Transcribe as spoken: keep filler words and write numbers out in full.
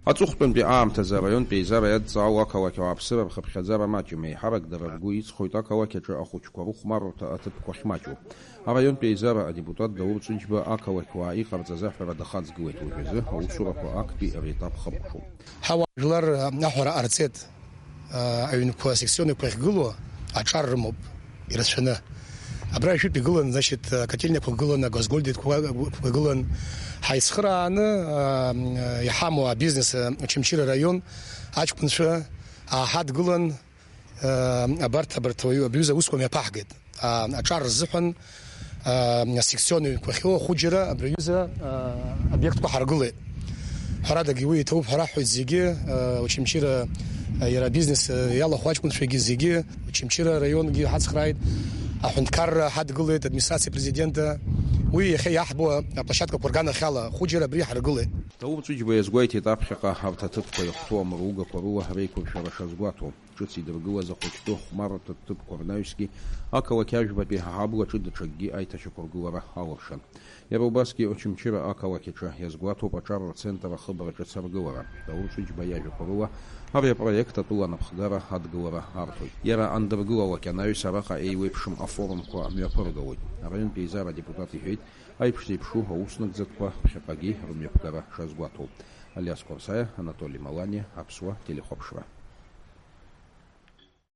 Аҵыхәтәантәи аамҭазы араионтә еизара иадҵаау ақалақь ауааԥсыра рхыԥхьаӡара маҷым, еиҳарак дара ргәы иҵхоит ақалақь аҿы ахәыҷқәа рыхәмаррҭа аҭыԥқәа ахьмаҷу. Араионтә еизара адепутат Даур Ҵәыџьба ақалақьуаа иҟарҵаз аҳәара дахаҵгылеит, уажәазы аусурақәа актәи ари етап хыркәшоуп. Ҳауаажәлар аҳәара ҟарҵеит, аҩнқәа, асекционқәа ахьгылоу аҿар рымоуп ирацәаны. Абра ажәытә игылан, значит, акотельниақәа гылан, агазгольдерқәа гылан. Ҳаицхырааны, а, иҳамоу абизнес, а, Очамчыра араион аҷкәынцәа ааҳадгылан, а, абарҭ, абарҭ уаҩы абҩыза аусқәа мҩаԥаҳгеит. А, аҿар рзыҳәан, а, асекционҩқәа ахьоу ахәыџьара абри аҩыза, а, обиектқәа ҳаргылеит. Ҳәарадагьы уи иҭоуп ҳәа раҳҳәоит зегьы, а, Очамчыра, а, иара абизнес, а, иалахәу аҷкәынцәагьы зегьы, Очамчыра араионгьы ҳацхрааит, аҳәынҭқарра ҳадгылеит, администрациа президента. Уи иахьа иаҳбо аплощадкақәа рганахьала ахәыџьара абри ҳаргылеит. Даур Ҵәыџьба иазгәеиҭеит аԥхьаҟа арҭ аҭыԥқәа иахәҭоу амругақәа рыла реиқәыршәара шазгәаҭоу. Ҿыц идыргылаз ахәыҷтәы хәмаррҭа ҭыԥқәа рнаҩсгьы ақалақь Ажәбатәи аҳаблаҿы даҽакгьы аиҭашьақәыргылара алыршан. Иара убасгьы Очамчыра ақалақь аҿы иазгәаҭоуп аҿар рцентр ахыбра ҿыц аргылара. Даур Ҵәыџьба иажәақәа рыла, ари апроект атәыла анапхгара адгылара арҭоит. Иара андыргылалак анаҩс араҟа еиуеиԥшым афорумқәа мҩаԥыргалоит. Араионтә еизара адепутат иҳәеит, аиԥш зеиԥшу ауснагӡатәқәа ԥхьаҟагьы рымҩаԥгара шазгәаҭоу. Алиас Қәарсаиа, Анатоли Маланиа, Аԥсуа телехәаԥшра.